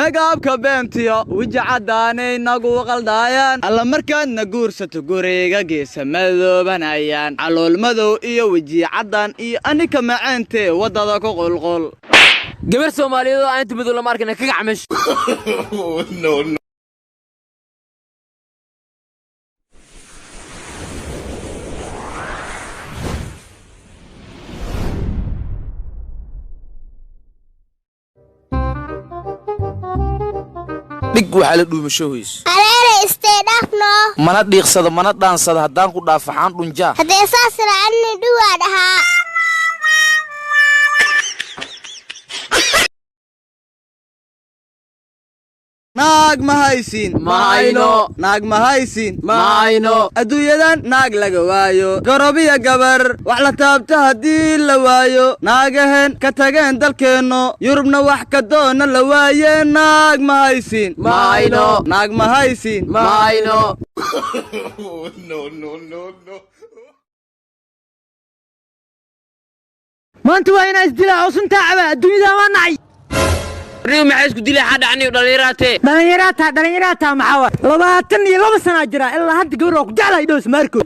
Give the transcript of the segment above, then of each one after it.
Magaabka beentiyo weji caddaanay nagu qaldaayaan. Alla markaadna guursato guriga geesa madoobanayaan. Calool madow iyo weji caddaan iyo anika macaantee waddada ku qulqul. Gabar Soomaaliyeed oo aan inta madow lama arkina ka gacmesh. Dhig waxaa la dhuumasho hoys. Areere istee dhaafno. Mana dhiiqsado mana dhaansado haddaan ku dhaafaxaan dhunjaa. Haddee saas raacani dhuwaa dhahaa. Naag ma haysiin. Ma hayno. Naag ma haysiin. Ma hayno. Adduunyadan naag laga waayo. Gorobiya gabar wax la taabta haddii la waayo. Naagaheen ka tageen dalkeenno Yurubna wax ka doona la waaye naag ma haysiin. Ma hayno. Naag ma haysiin. Ma hayno. Maanta waa inaa isdilaa oo suntaa cabaa adduunyada waa nacay. Warnigu maxay isku dilay xaa dhacniyo dhallinyaraatee? Dhallinyaraataa dhallinyaraataa maxaa waay 22 sanaa jira ilaa hadda gabar waa ku jeclahay dhows maarkood.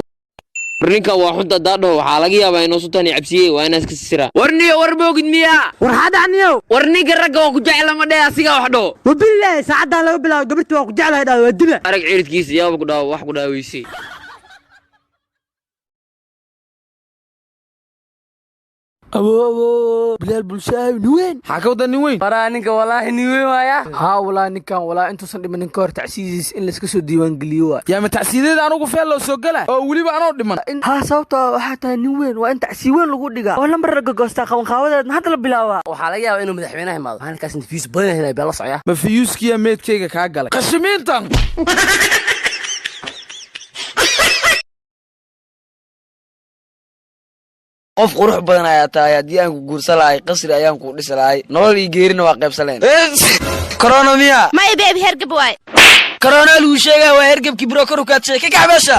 War ninkan waa xunta haddaa dhaho waxaa laga yaabaa inuu suntan cabsiyey waa inaa iska sisiraa. Warniyo war moogid miyaa? War xaa dhacniyow? War ninka ragga waa ku jecla ma dheh asigaa wax dhaho. Wabilaahi saacaddan laga bilaabo gabarta waa ku jeclahay dhahdo waa dila. Arag ciridkiisa yaaba ku dhaawo wax ku dhaaweysay. Awo Bilaal Bulshaawi nin weyn. Maxaa ka wadaa nin weyn? Waraa ninka walaahi nin weyn waaya. Haa walaahi ninkan walaahi intuusan dhimanin ka hor tacsiidiis in layska soo diiwaangeliyo waay. Yaa ma tacsiideeda anugu feel loo soo gala oo weliba anoo dhiman. Haa sababtoo waxaa tahay nin weyn waa in tacsiid weyn lagu dhigaa oo lambar la gogoostaa qabanqaabadeedna hadda la bilaabaa. Waxaa laga yaabaa inuu madaxweynaha imaado maalinkaas fiyuus badan helay baa la socyaa. Ma fiyuuskiya meedkayga kaa galay qashimiintan. Qof qurux badan ayaa tahay haddii aan ku guursan lahay qasri ayaan kuu dhisi lahay nolol iyo geerina waa qaybsaleen. Corona miya? May beebi hergab waay. Corona lagu sheegaa waa hergebkii brokeru kaad sheegay ka kax meesha.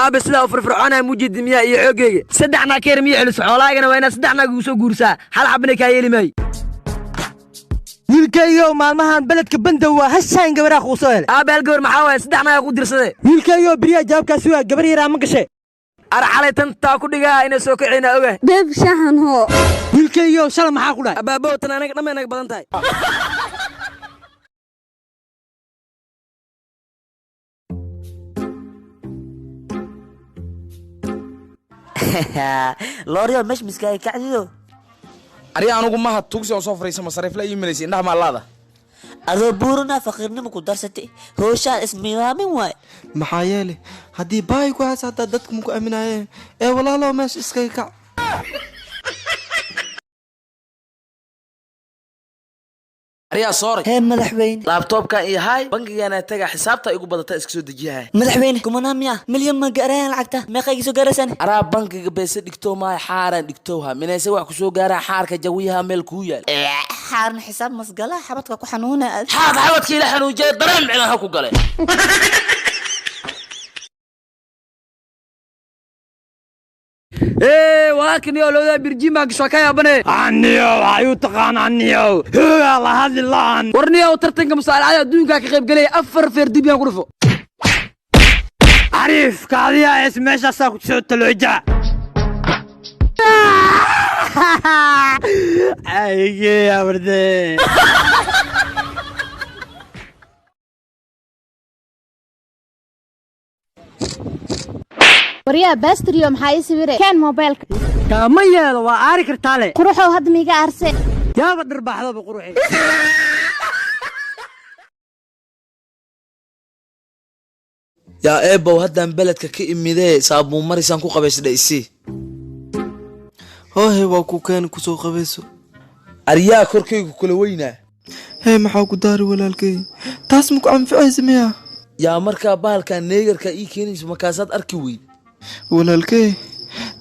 Aabe sidaa u firfircoonaya muujidi miyaa iyo xooggeyga saddex naag keer miya celiso xoolahaygana waa inaad saddex naag ugu soo guursaa hal xabna kaa yeeli maayo. Wiilkaygow maalmahan beledka bandow waa hashaan gabaraa kuu soo helay. Aabe hal gabar maxaa waaye saddex naaga ku dirsade. Wiilkaygow beriyaa jawaabkaasi waa gabar yaraa ma gashe. Ar xalay tan taa ku dhigaa inay soo kicina oga. Beeb shahan hoo. Wiilkaygow shala maxaa ku dhahay? Abaabo tan anaga dhamay naga badan tahay. Looryo mesh miskaaga kacdido. Arya anugu maha tugsi oo soo fariisa masariifla ii malaysa indhaha maalaada. Adoo buurana faqiirnimo ku darsatay howshaan ismiidaamin waay. Maxaa yeelay haddii baahi ku haysa hataa dadku maku aaminaayeen ee walaalow meesha iskaga kac. Aryaa sooray. Hee madaxweyne. Laabtoobkan iyo hay bangigana taga xisaabta igu badata iska soo dejiyahay. Madaxweyne kumanaa miya milyan ma gaarayaan lacagta meeqa iga soo gaaraysan? Araa bangiga beese dhigtoo maayo xaaraan dhigtowha minayse wax ku soo gaaraa xaarka jawiyaha meel kuu yaal. Xaarna xisaab masgala xabadka ku xanuuna. Xaad xabadka ila xanuujiyay dareen micnaa ha ku gale. Ee walaalkan iyo lowda birjin baan kasoo ka yaabane. Aniyow waxay u taqaan aniyow hoogaa la hadli la'an. Warniyow tartanka musaalacada adduunka ka qayb galaya 4 feer dib yaan ku dhufo. Cariif kaadiyaa es meeshaasaa ku soo talooja. Ayge abarde. Waryaa bastriyo maxaa ii sawire? Keen moobeelka. Kaama yeelo waa aari kartaa le. Quruxow hadda miiga aarse. Yaaba dharbaaxdaba quruxi. Yaa eebow haddaan beledka ka imidee saabuun marisaan ku qabaysdha isii. Hoohe waa ku keeni kusoo qabayso. Aryaa korkaygu kula weynaa. Hee maxaa ku daari walaalkay taas ma ku anficaysa miya? Yaa markaa bahalkan neegarka ii keenayso markaasaad arki weyd. Walaalkay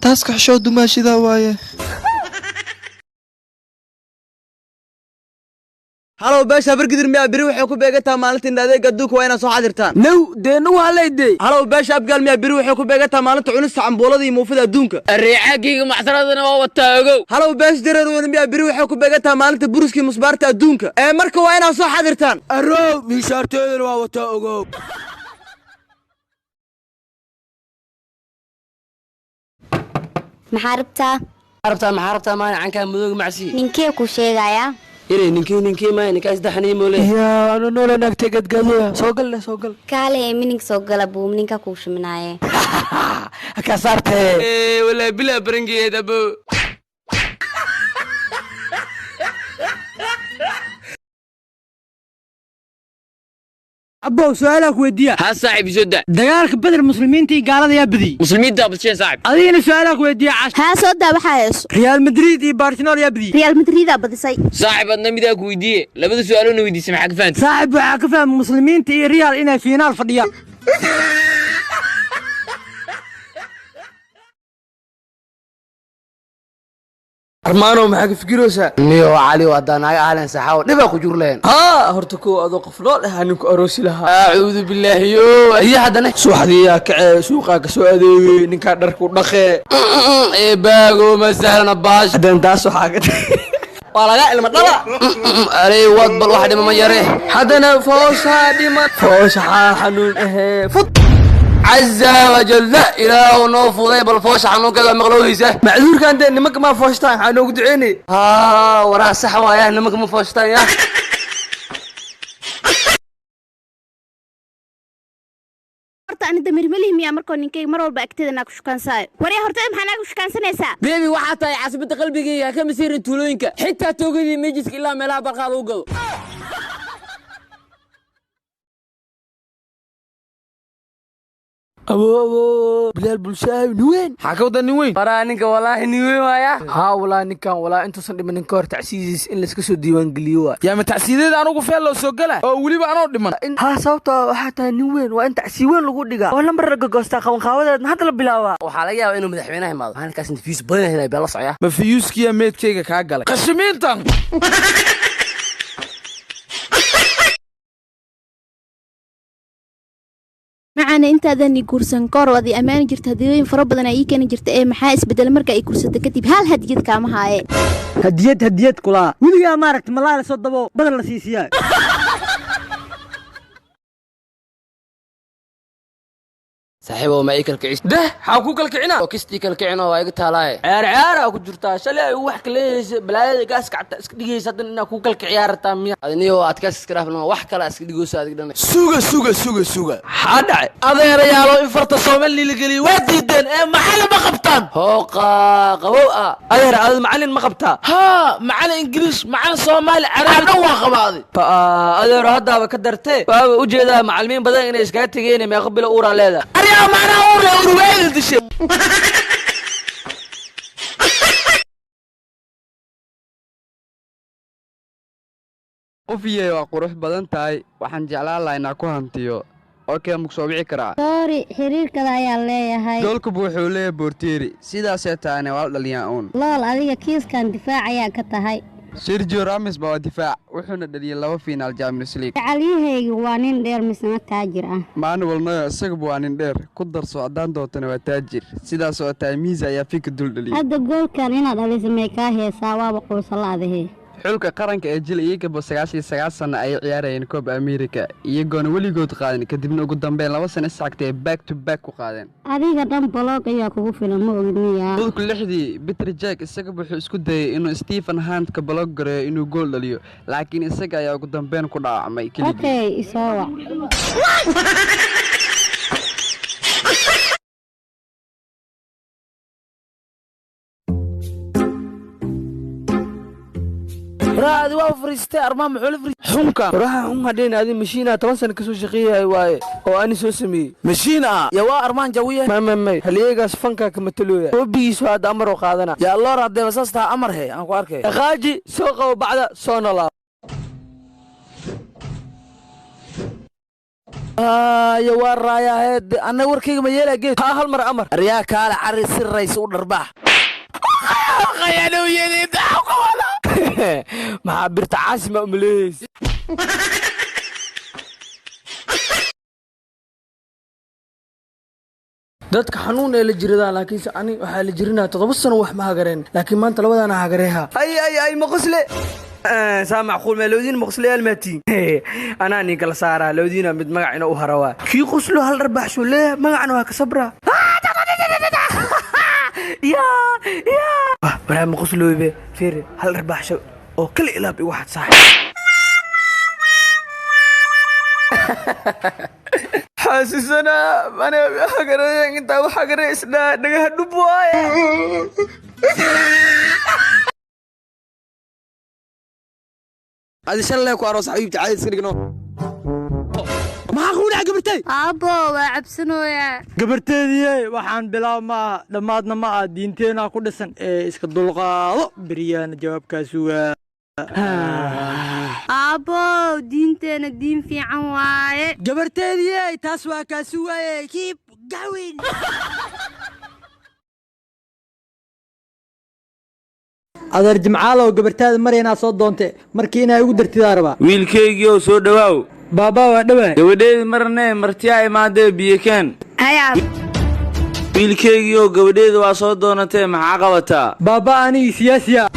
taas kaxshoo dumaashidaa waaye. Halow beesha bargidir miyaa beri waxay ku beegataa maalinta indhadeega adduunka, waa inaad soo xadirtaan. Now dee nagu halaydey. Halow beesha abgaal miyaa beri waxay ku beegataa maalinta cunista cambuulada iyo muufada adduunka. Areecaagayga macsaradana waa wataa ogow. Halow beesha jareerweyne miyaa beri waxay ku beegataa maalinta buruskii musbaarta adduunka. Ee marka waa inaad soo xadirtaan. Arrow miishaarteedana waa wataa ogow. Maxaa rabtaa? Rabtaa maxaa rabtaa maana cankaa madooga macsi. Ninkee ku sheegayaa? Inay ninkii maay ninkaas saddexnii moole. Yaa anu noola naagtay gadgadoya. Soo gal leh, soo gal. Kaale ee mining soo gala buu ninka kuu shuminaaye. Ka saartee. Ee walaa bilaa barangeed abo. Abow su'aalaha ku weydiiya. Ha saaxiib isoda. Dagaalka Badr muslimiinta iyo gaalada yaa badiyey? Muslimiinta badsheen saaxiib. Adigana su'aalaha ku weydiiya cash. Haa soo daa waxaa heeso. Real Madrid iyo Barcelona yaa badiyey? Real Madrid aa badisay. Saaxiib adna midaa ku weydiiye. Labada su'aaloona weydiisay maxaa ka fahantay? Saaxiib waxaa ka fahmay muslimiinta iyo Real inay fiinaal fadhiyaan. Armaano maxaa ka fikiraysaa? Niyo Cali waa naaga ahlan saxaawo dhiba ku jur leen. Haa horta kow adoo qof nool ah ninku aroosi lahaa. Acuudu billaahi yo. Iyo haddana subaxdii yaa kacee suuqa ka soo adeegay ninka dharku dhaqee. Ee baago ma sahlana baash. Haddana taas waxaa ka waa laga ilma dhala. Alay wad bal wax dhima ma yare. Haddana foosha dhiman. Foosha xanuun ahee. Fut. عز وجل إله نوفو ذي بالفوش عنو كذا مغلوهيسة. معذور كان ده نمك ما فوشتان حنوك دعيني. ها وراه صح ويا نمك ما فوشتان يا. Horta ani damir malihi miyaa markoo ninkayga mar walba agteeda naa ku shukansaayo. Waryaa horta maxaa naa ku shukaansanaysaa? Beebi waxaa tahay caasimadda qalbigayga ka masiirin tuulooyinka xitaa toogadii mejiska ilaa meelaha barqaa lagu gado. Abo abo bilaal bulshaawi nin weyn. Maxaa ka wadaa nin weyn? Waraa ninka walaahi nin weyn waaya. Haa walaa ninkan walaa intuusan dhimanin ka hor tacsiidiis in layska soo diiwaangeliyo waay. Yaa ma tacsiideeda anugu feel loo soo gala oo weliba anoo dhiman. Haa sababtoo waxaa tahay nin weyn waa in tacsiin weyn lagu dhigaa oo lambar la gogoostaa qabanqaabadeedna hadda la bilaabaa. Waxaa laga yaabaa inuu madaxweynaha imaado maalinkaas fiyuus badan helay baa la socyaa. Ma fiyuuskiya meedkayga kaa galay qashimiintan. Macana intaadan i guursan kahor waad i ammaani jirta, hadiyooyin fara badan aa ii keeni jirta. Ee maxaa isbedelay marka ay guursato kadib? Hal hadiyad kaama haaye. Hadiyad hadiyad kulaa. Weligaa maaragta malaa la soo dabo badan la siisiyaa. Saaxiibow ma ii kalkicis deh xaa ku kalkicina oo kistii kalkicino waa iga taalaaye. Ciyaar ciyaar aa ku jirtaa shalay ay wax kaleeyaysa balaayada gaaska cabta iska dhigaysa haddan inaa ku kalkiciyaa rabtaa miya. Adniyo adkaas iska dhaaf wax kale iska dhigayso adig dhan. Suga suga suga suga. Maxaa dhacay? Adeerayaalo in farta Soomaali la geliyo waa diideen ee macallin ma qabtaan. Hooqa qabow ah. Adeer aad macallin ma qabtaa? Haa macallin Ingiriis macallin Soomaali Carabi dhan waa qabaaday. Adeer haddaaba ka dartee waaba u jeedaa macallimiin badan inay iskaga tegeen meeqo bilo uuraa leedahay. Aryaa macnaha uur leh uruweeda dishay. Qofiyey waa qurux badan tahay, waxaan jeclaan lahaa inaan ku hantiyo. Okay, ma ku soo wici karaa? Sorry, xiriirkada ayaan leeyahay. Goolkuba wuxuu leeyahay boortieri, sidaasee tahayna waa la dhaliyaa uun. Lool adiga kiiskan difaac ayaa ka tahay. Sergio Ramos baa waa difaac, wuxuuna dhaliyay 2 fiinaal Champions League. Jacalyahaygu waa nin dheer misna taajir ah. Manuel Neuer isaguba waa nin dheer, ku darso haddaan doontana waa taajir. Sidaas oo tahay Messi ayaa fika dul dhaliyay. Hadda goolkan inaad dhaliso may kaa heesaa waaba quursalaadahe. Xulka qaranka ee Chile iyagaba 99 sano ay ciyaarayeen Copa America iyagoona weligood qaadin, kadibna ugu dambeyn 2 sano isxigtay back to back ku qaadeen. Adiga dhan baloog ayaa kugu filan ma ogid miyaa? Goolku 6dii Peter Cech isaga wuxuu isku dayay inuu Stephen Hunt ka baloog gareeyo inuu gool dhaliyo, laakiin isaga ayaa ugu dambeyn ku dhaawacmay keligii. Okay, isoo wac. Raadi waa fariistay armaa muxuu la fariistay xunka. Waraha xun hadheen adi mashiina 10 sano kasoo shaqeeyay waaye oo ani soo sameeyey. Mashiin ah yaa waa armaan jawiye. May halyeegaas fanka kama talooya. Hoobigiisu hadda amar oo qaadana. Yaa loo raadee basaas taa amar he aan ku arkay. Dhaqaaji soo qabo bacda soo noolaa. Ya waa raayaa heed anna warkayga ma yeelaa geed. Haa hal mar amar. Aryaa kaale cari si rays u dharbaax. Maxaa birta caasima umaleeyeysa? Dadka xanuun ee la jiradaan, laakiinse ani waxaa la jirinaa 7 sano wax ma hagareen, laakiin maanta labadaana hagareeha. Ay ay ay, ma qosle saa macquul mee? Lowdiin maqslayaal maatiin, anaa nin kala saaraa lowdiina mid magacina u harawaa. Kii qoslo hal dharbaaxshuu leeyahay, magacna waa ka sabraa. Ya ya, waraa ma qoslooybe? Fiiri, hal dharbaaxsho oo kala ilaab igu xad saaxib. Xaasisana aniga hagareeyan, intaa wax hagareysnaa dhagaha dhub waaye. Adi shalay ku aroos xabiibti, caadi iska dhigno. Maxaa kugu dhaca, gabartay? Aabbo, waa cabsanooyaa. Gabarteediye, waxaan bilaab ma aha, dhammaadna ma aha, diinteenaa ku dhisan ee iska dulqaado, beryaana jawaabkaa sugaa. Aabbo, diinteena diin fiican waaye. Gabarteediye, taas waa kaa sugaaye. Keep going. Adeer Jimcaalow, gabartaada mar inaad soo doonte markii inaa igu dartidaa rabaa. Wiilkaygii oo soo dhowaaw. Baabaa, waa dhowaa. Gabadheedii marnee martiyaa imaadee, biyo keen. Wiilkaygii oo gabadheeda waa soo doonatee, maxaa qabataa? Baabaa, anigii siyaasiya.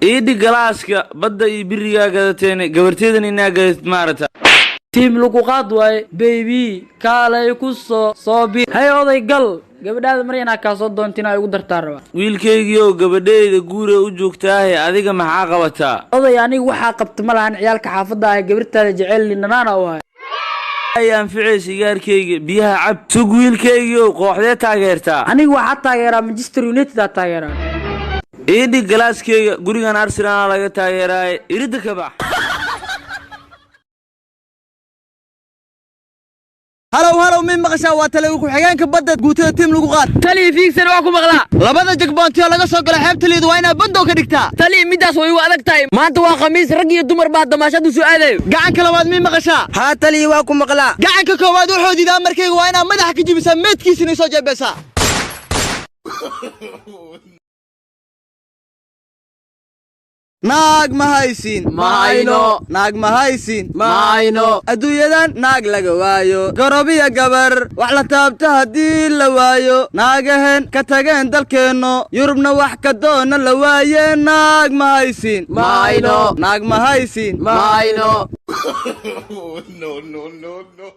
Iidhi galaaska badda iyo birigaa gadateene, gabarteedan inaa gadatid maarata. Tiim lagu qaad waaye, baby, kaalay ku soo soo bi. Hay oday, gal gabadhaada mar inaa kaa soo doontina ay ugu dartaa rabaa. Wiilkaygii oo gabadheyda guure u joogtaahe, adiga maxaa qabataa? Oday, aniga waxaa qabta ma lahan, ciyaalka xaafadda ah gabartaada jecel nanaana u hay. Ay anficaysa igaarkayga, biyaha cab. Sug, wiilkaygii oo kooxdee taageertaa? Aniga waxaa taageeraa Manchester United aa taageeraa. Iidhi galaaskayga, gurigan Arsenal laga taageeraaye, iridda ka bax. Halow halow, mid maqashaa? Waa taliga ku-xigeenka badda guutada tiim lagu qaad. Taliya Fiigsan, waa ku maqlaa. Labada jagboontiyo laga soo galo xeebta Liido waa inaad bandow ka dhigtaa. Taliya, middaas way igu adag tahay. Maanta waa Khamiis, rag iyo dumar baa damaashadu soo aadayo. Gacanka labaad, mid maqashaa? Haa taliya, waa ku maqlaa. Gacanka koowaad wuxuu diidaa markayga, waa inaad madaxa ka jibisaa, meedkiisina soo jeebeysaa. Naag ma haysin? Ma hayno. Naag ma haysin? Ma hayno. Adduunyadan naag laga waayo, gorobiya gabar wax la taabta haddii la waayo, naagahen ka tageen dalkeenno, Yurubna wax ka doona la waaye. Naag ma haysin? Ma hayno. Naag ma haysin? Ma hayno. No, no, no, no.